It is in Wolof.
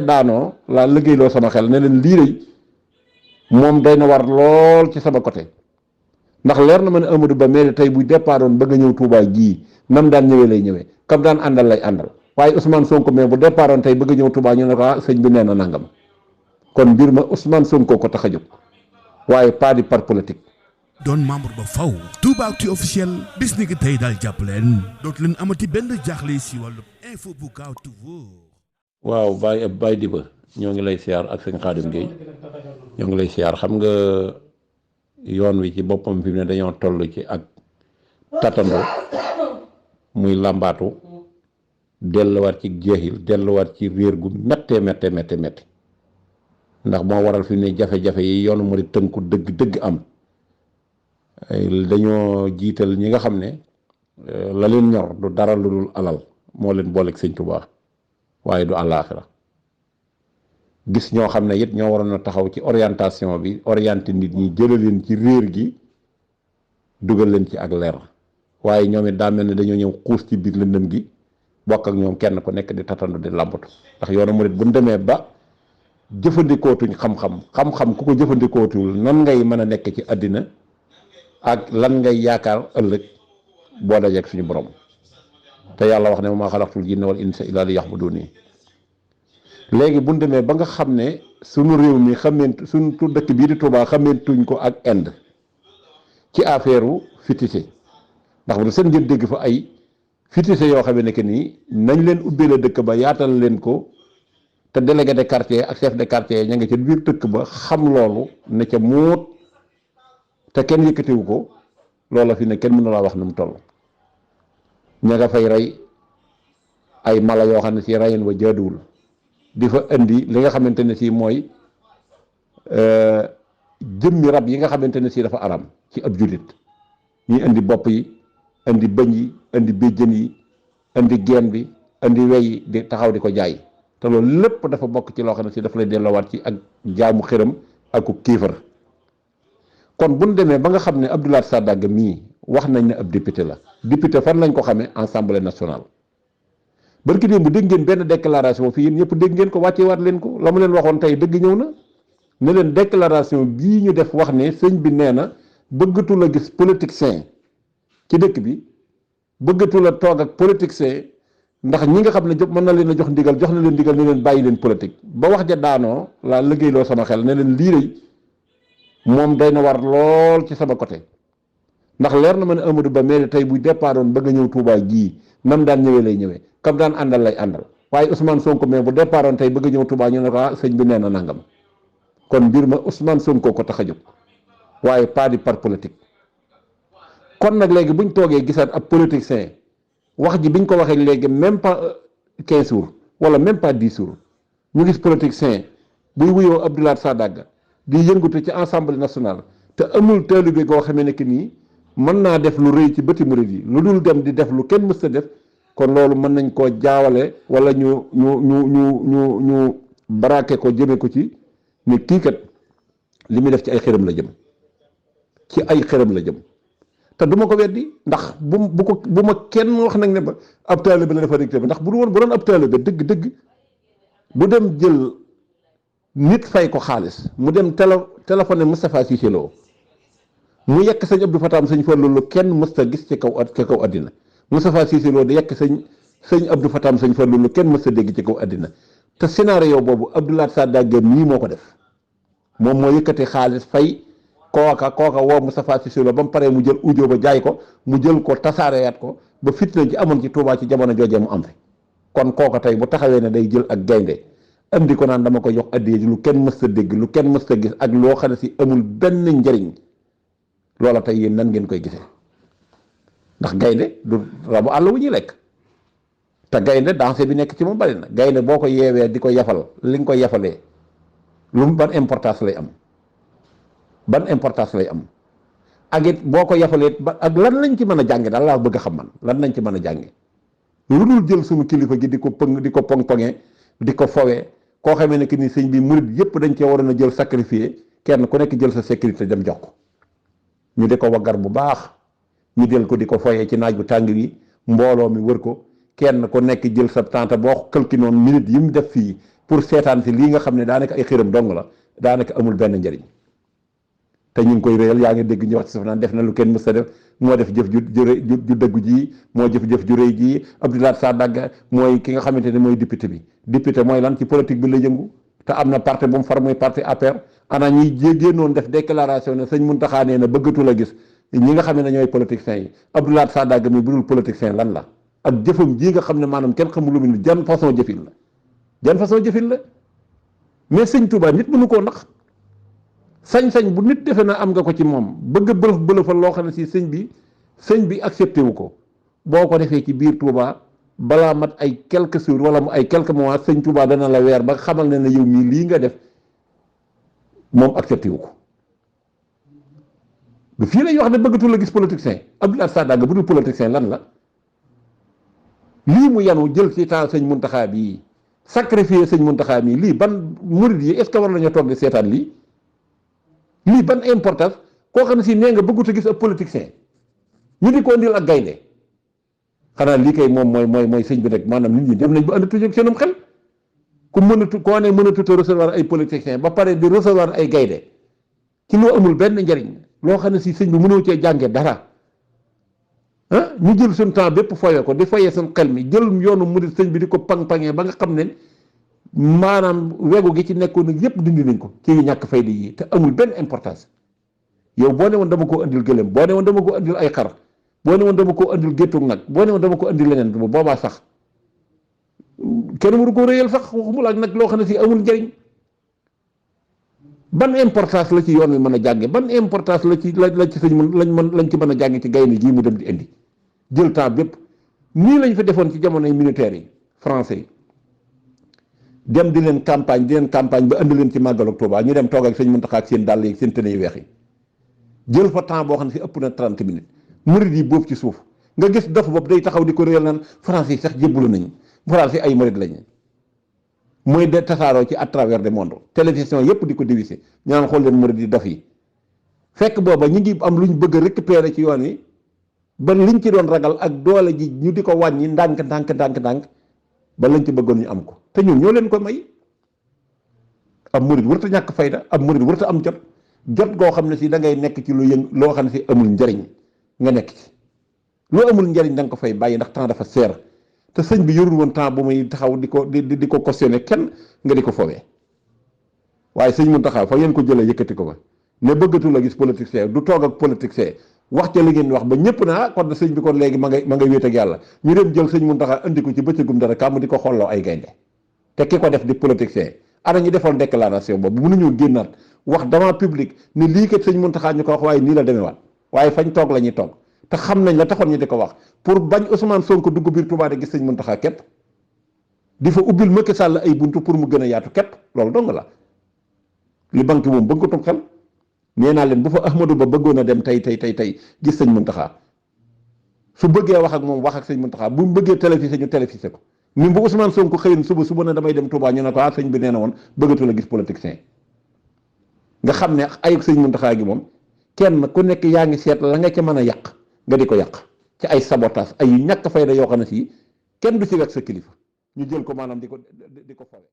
daanoo laa liggéeyloo sama xel ne leen lii rëy moom doy na war lool ci sama côté ndax leer na ma ne Amadou Ba mais tey bu départoon bëgg a ñëw Touba gii nam daan ñëwee lay ñëwee kam daan àndal lay àndal waaye Ousmane Sonko mais bu départoon tey bëgg a ñëw Touba ñu ne ko sëñ bi nee na nangam kon mbir ma Ousmane Sonko ko tax a jóg waaye pas di par politique. doon membre ba faw Toubactu officiel bis ni ki tey daal jàpp leen dootu leen amati benn jaaxle si wàllu info bu gaaw te wóor. waaw Baye Diba ñoo ngi lay siyaar ak sëñ Xaadim Gueye ñoo ngi lay siyaar xam nga yoon wi ci boppam fi mu ne dañoo toll ci ak tatandoo muy làmbaatu delluwaat ci jeexil delluwaat ci réer gu méttee métti ndax moo waral fi mu ne jafe-jafe yi yoonu mu di tënku dëgg am dañoo jiital ñi nga xam ne la leen ñor du dara lu dul alal moo leen booleeg sëñ Tuubaa waaye du àllaaxira gis ñoo xam ne it ñoo waroon a taxaw ci orientation bi orienté nit ñi jële leen ci réer gi dugal leen ci ak leer waaye ñoom it daa mel ne dañoo ñëw xuus ci biir lëndëm gi bokk ak ñoom kenn ku nekk di tatandu di làmbatu ndax yoonu murit bu ñu demee ba jëfandikootuñ xam-xam ku ko jëfandikootul nan ngay mën a nekk ci àddina ak lan ngay yaakaar ëllëg boo dajeek suñu borom te yàlla wax ne maa xalaqtul jinna wal insa illa li yaxbuduni léegi bu ñu demee ba nga xam ne suñu réew mi suñu dëkk bii di Touba xameentuñ ko ak Inde ci affaire u fétiche ndax bu seen ngeen dégg fa ay fétiche yoo xam ne que nii nañ leen ubbee la dëkk ba yaatal leen ko te délégué de quartier ak chef de quartier ña nga ca biir dëkk ba xam loolu ne ca muut te kenn yëkkatiwu ko loola fi ne kenn mën na laa wax nu mu toll ña nga fay rey ay mala yoo xam ne si reyin wa jaaduwul di fa indi li nga xamante ne si mooy jëmmi rab yi nga xamante ne si dafa aram ci ab jullit ñuy indi bopp yi indi bëñ yi indi béjjën yi indi geen bi indi wey yi di taxaw di ko jaay te loolu lépp dafa bokk ci loo xam ne si dafa lay delloowaat ci ak jaamu xëram ak ku kiifar kon bu ñu demee ba nga xam ne Abdoulaye Sadaga mii wax nañ ne ab député la député fan lañ ko xamee Assemblée nationale barki démb bu dégg ngeen benn déclaration fii yéen ñëpp dégg ngeen ko wàccee waat leen ko la mu leen waxoon tey dëgg ñëw na ne leen déclaration bii ñu def wax ne sëñ bi nee na bëggatu la gis politicien ci dëkk bi bëggatu la toog ak politicien ndax ñi nga xam ne mën na leen a jox ndigal jox na leen ndigal ne leen bàyyi leen politique ba wax ja daanoo laa liggéeyloo sama xel ne leen lii rëy moom doy na war lool ci sama côté ndax leer na ma ne Amadou Ba mais tey bu départoon bëgg a ñëw Touba gii nam daan ñëwee lay ñëwee kam daan àndal lay àndal waaye Ousmane Sonko mais bu départoon tey bëgg a ñëw Touba ñu ne ko sëñ bi nee na nangam kon mbir ma Ousmane Sonko ko tax a jóg waaye pas di par politique kon nag léegi buñ toogee gisaat ab politicien wax ji biñ ko waxee léegi même pas 15 jours wala même pas 10 jours ñu gis politicien buy wuyoo Abdoulaye Sadaga di yëngatu ci Assemblée nationale te amul taalibe goo xamee ne que nii mën naa def lu rëy ci bëti murid yi lu dul dem di def lu kenn mës a def kon loolu mën nañ koo jaawale wala ñu baraake ko jëme ko ci ne kii kat li muy def ci ay xërëm la jëm ci ay xërëm la jëm te du ma ko weddi ndax bu ma kenn wax nag ne ba ab taalibe la dafa dicté ndax bu doon ab taalibe dëgg du dem jël nit fay ko xaalis mu dem téléphoné Moustapha Cissé Lo mu yekk sëñ Abdou Fatam sëñ Fallu lu kenn mësta gis ci kaw àddina Moustapha Cissé Lo di yekk sëñ Abdou Fatam sëñ Fallu lu kenn mësta dégg ci kaw àddina te scénario boobu Abdoulaye Sadaga mii moo ko def moom moo yëkkati xaalis fay kooka woo Moustapha Cissé Lo ba mu paree mu jël audio ba jaay ko mu jël ko tasaareyaat ko ba fitna ci amoon ci Touba ci jamono joojee mu am fi kon kooka tey bu taxawee ne day jël ak gaynde andi ko naan dama ko jox addiya lu kenn mës a dégg lu kenn mës a gis ak loo xam ne si amul benn njëriñ loola tey yéen nan ngeen koy gisee ndax gaynde du rabu àll wu ñuy lekk te gaynde dansé bi nekk ci moom bari na gaynde boo ko yeewee di ko yafal li nga koy yafalee ban importance lay am ak it boo ko yafalee ak lan lañ ci mën a jànge daal laa bëgg a xam man lan lañ ci mën a jànge lu dul jël suñu kilifa gi di ko poŋ-poŋee di ko fowee koo xamee ne que ni sëñ bi murid yëpp dañ cee waroon a jël sacrifier kenn ku nekk jël sa sécurité dem jox ko ñu di ko waggar bu baax ñu del ko di ko foyee ci naaj bu tàng wi mbooloo mi wër ko kenn ku nekk jël sa tante boo këlki noonu minute yi mu def fii pour seetaan si lii nga xam ne daanaka ay xiram dong la daanaka amul benn njëriñ te ñu ngi koy réyal. yaa ngi dégg ñu wax ci suuf naan def na lu kenn mës a def, moo def jëf ju dëggu ji, moo jëf ju rëy ji. Abdoulaye Sadaga mooy ki nga xamante ne mooy député bi. député mooy lan ci politique bi la yëngu te am na parti bu mu far muy parti APR. ana ñuy génnoon def déclaration ne sëñ Mountakha nee na bëggatu la gis ñi nga xam ne ñooy politiciens yi. Abdoulaye Sadaga mi budul politicien lan la ak jëfam ji nga xam ne maanaam kenn xamul lu mu ni jan façon jëfin la mais sëñ Touba nit mënu koo nax. sañ-sañ bu nit defe na am nga ko ci moom bëgg bëlëfal loo xam ne si sëñ bi accepté wu ko boo ko defee ci biir Touba balaa mat ay quelques jours wala mu ay quelques mois sëñ Touba dana la weer ba xamal ne yow mii lii nga def moom accepté wu ko. du fii lay wax ne bëggatul la gis politicien. Abdoulaye Sadaga bu dul politicien lan la lii mu yanu jël ci temps sëñ Mountakha bii sacrifier sëñ Mountakha bii lii ban murid yi est-ce que war nañoo toog di seetaan lii ban importance koo xam ne si nee nga bëggut a gis ab politicien ñu di ko indil ak gaynde xanaa lii kay moom mooy sëñ bi rek maanaam nit ñi dem nañ ba ànd tuuti ak seenum xel ku koo ne mënatut a recevoir ay politiciens ba pare di recevoir ay gaynde ci loo amul benn njariñ loo xam ne si sëñ bi mënoo cee jànge dara ñu jël suñ temps bépp foye ko di foye suñ xel mi jël yoonu murid sëñ bi di ko pang-pangee ba nga xam ne maanaam wegu gi ci nekkoon nag yépp dindi nañ ko ci ñàkk fayda yi te amul benn importance. yow boo ne woon dama koo andil gëléem, boo ne woon dama koo andil ay xar, boo ne woon dama koo andil géttug nag, boo ne woon dama ko andil leneen bu boobaa sax kenn waru ko réyal sax waxumula ak nag loo xam ne si amul njëriñ. ban importance la ci yoon wi mën a jànge, ban importance la ci sëñ lañ ci mën a jànge ci gaynde gii mu dem di indi jël temps bépp. nii lañ fi defoon ci jamonoy militaires yi français yi dem di leen campagne ba andi leen ci màggalu Tuubaa ñu dem toog ak sëñ Muntaxa ak seen dàll yi seen tëne yu weex yi jël fa temps boo xam ne si ëpp na 30 minutes murid yi boobu ci suuf nga gis dof bopp day taxaw di ko réyal naan français yi sax jébbalu nañu français ay murid lañu mooy de tasaaroo ci à travers le monde télévision yépp di ko diviser ñu naan xool leen murid yi dof yi fekk booba ñu ngi am lu ñu bëgg a récupérer ci yoon wi ba liñ ci doon ragal ak doole ji ñu di ko wàññi ndànk ba lañ ci bëggoon ñu am ko te ñun ñoo leen ko may. ab murid warta ñàkk fayda, ab murid warta am jot goo xam ne si da ngay nekk ci loo xam ne si amul njariñ nga nekk ci loo amul njariñ da nga ko fay bàyyi ndax temps dafa seer te sëñ bi yorul woon temps bu muy taxaw di ko cautionné kenn nga di ko fowee waaye sëñ Muntaxa fa ngeen ko jëlee yëkkati ko ba ne bëggatu la gis politicien du toog ak politicien wax ca li ngeen wax ba ñëpp na kon sëñ bi kon léegi ma ngay wéet ak yàlla ñu dem jël sëñ Muntaxa andi ko ci bëccëgum dara kàmm di ko xolloo ay gaynde te ki ko def di politicien ana ñu defoon déclaration boobu mënuñoo génnaat wax devant public ni lii kat sëñ Muntaxa ñu ko wax waaye nii la demee waat waaye fañ toog la ñuy toog te xam nañ la taxoon ñu di ko wax pour bañ Ousmane Sonko dugg biir Touba de gis sëñ Muntaxa képp di fa ubbil Macky Sall ay buntu pour mu gën a yaatu képp loolu dong la li banque moom bëggatul xel nee naa leen bu fa Ahmadou Ba bëggoon a dem tey gis sëñ Muntaxa su bëggee wax ak moom wax ak sëñ Muntaxa bu mu bëggee télévisé ñu télévisé ko ni bu Ousmane Sonko xëyoon suba ne damay dem Touba ñu ne ko sëñ bi nee na woon bëggatu la gis politicien nga xam ne ayug sëñ Muntaxa gi moom kenn ku nekk yaa ngi seet la nga ca mën a yàq nga di ko yàq ci ay sabotage ay ñàkk fayda yoo xam ne si kenn du ci wekk sa kilifa ñu jël ko maanaam di ko fawe